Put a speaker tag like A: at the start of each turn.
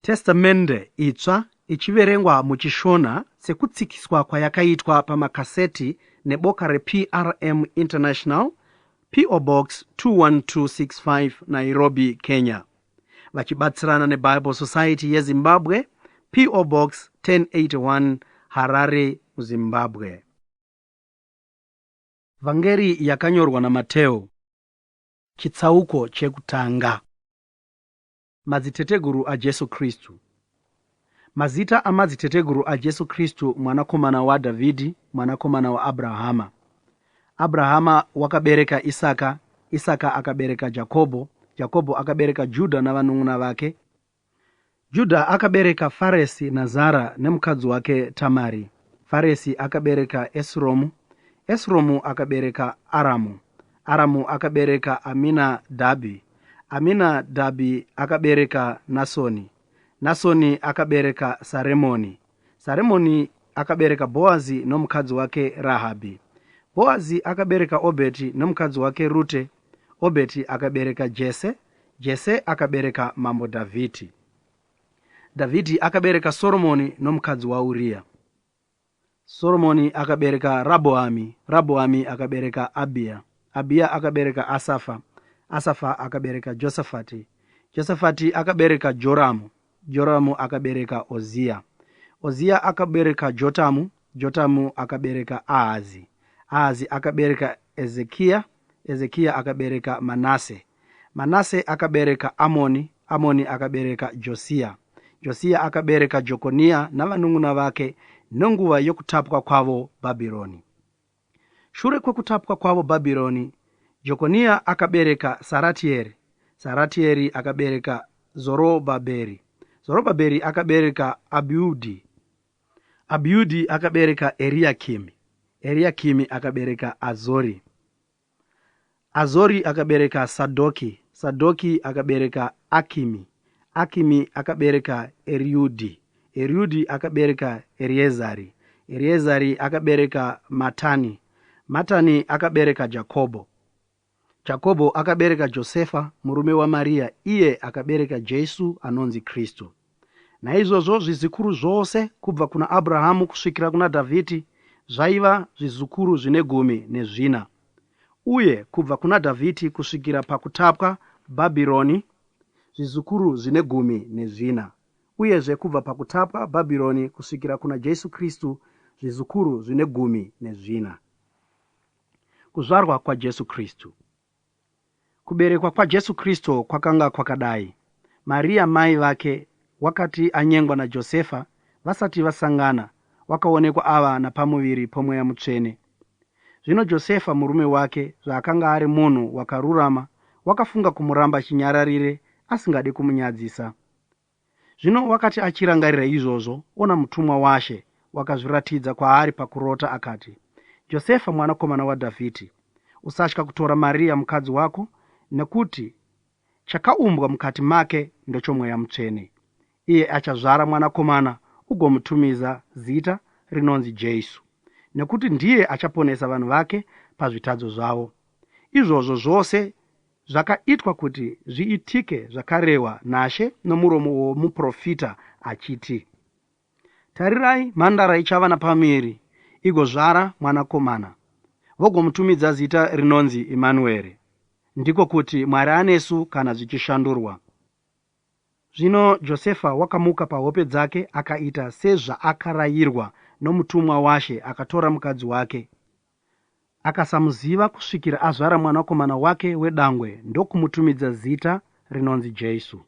A: Testamende Itsva ichiverengwa muchiShona sekutsikiswa kwayakaitwa pamakaseti neboka rePRM International, PO Box 21265 Nairobi, Kenya. Vachibatsirana neBible Society yeZimbabwe, PO Box 1081 Harare, Zimbabwe. Vhangeri yakanyorwa naMateo, chitsauko chekutanga. Madziteteguru aJesu Kristu. Mazita amadziteteguru aJesu Kristu mwanakomana waDhavhidhi, mwanakomana waAbhurahama. Abhurahama wakabereka Isaka, Isaka akabereka Jakobho, Jakobho akabereka Judha navanun'una vake. Judha akabereka Faresi naZara nemukadzi wake Tamari. Faresi akabereka Esromu, Esromu akabereka Aramu, Aramu akabereka Aminadhabhi, Aminadhabhi akabereka Nasoni, Nasoni akabereka Saremoni, Saremoni akabereka Bhoazi nomukadzi wake Rahabhi. Bhoazi akabereka Obheti nomukadzi wake Rute, Obheti akabereka Jese, Jese akabereka Mambo Dhavhidhi. Dhavhidhi akabereka Soromoni nomukadzi waUria. Soromoni akabereka Rabhoami, Rabhoami akabereka Abhiya, Abhiya akabereka Asafa, Asafa akabereka Josafati, Josafati akabereka Joramu, Joramu akabereka Oziya, Oziya akabereka Jotamu, Jotamu akabereka Ahazi, Ahazi akabereka Ezekiya, Ezekiya akabereka Manase, Manase akabereka Amoni, Amoni akabereka Josiya, Josiya akabereka Jokoniya navanun'una vake nenguva yokutapwa kwavo Bhabhironi. Shure kwekutapwa kwavo Bhabhironi, Jokoniya akabereka Saratieri, Saratieri akabereka Zorobhabheri, Zorobhabheri akabereka Abhiudhi, Abhiudhi akabereka Eriakimi, Eriakimi akabereka Azori. Azori akabereka Sadhoki, Sadhoki akabereka Akimi, Akimi akabereka Eriudhi, Eriudhi akabereka Eriezari, Eriezari akabereka Matani, Matani akabereka Jakobho. Jakobho akabereka Josefa murume waMaria iye akabereka Jesu anonzi Kristu. Naizvozvo zvizukuru zvose kubva kuna Abrahamu kusvikira kuna Dhavhidhi zvaiva zvizukuru zvine gumi nezvina. Uye kubva kuna Dhavhidhi kusvikira pakutapwa Bhabhironi zvizukuru zvine gumi nezvina. Uyezve kubva pakutapwa Bhabhironi kusvikira kuna Jesu Kristu zvizukuru zvine gumi nezvina. Kuzvarwa kwaJesu Kristu. Kuberekwa kwaJesu Kristu kwakanga kwakadai. Maria mai vake wakati anyengwa naJosefa vasati vasangana, wakaonekwa ava napamuviri poMweya Mutsvene. Zvino Josefa murume wake zvaakanga ari munhu wakarurama, wakafunga kumuramba chinyararire, asingadi kumunyadzisa. Zvino wakati achirangarira izvozvo, ona mutumwa waShe wakazviratidza kwaari pakurota, akati, Josefa mwanakomana waDhavhidhi, usatya kutora Maria mukadzi wako, nekuti chakaumbwa mukati make ndochoMweya Mutsvene. Iye achazvara mwanakomana, ugomutumidza zita rinonzi Jesu, nekuti ndiye achaponesa vanhu vake pazvitadzo zvavo. Izvozvo zvose Zvakaitwa kuti zviitike zvakarehwa naShe nomuromo womuprofita achiti, Tarirai, mhandara ichava napamuviri, igozvara mwanakomana, vogomutumidza zita rinonzi Emanueri, ndiko kuti, Mwari anesu kana zvichishandurwa. Zvino Josefa wakamuka pahope dzake, akaita sezvaakarayirwa nomutumwa waShe, akatora mukadzi wake. Akasamuziva kusvikira azvara mwanakomana wake wedangwe ndokumutumidza zita rinonzi Jesu.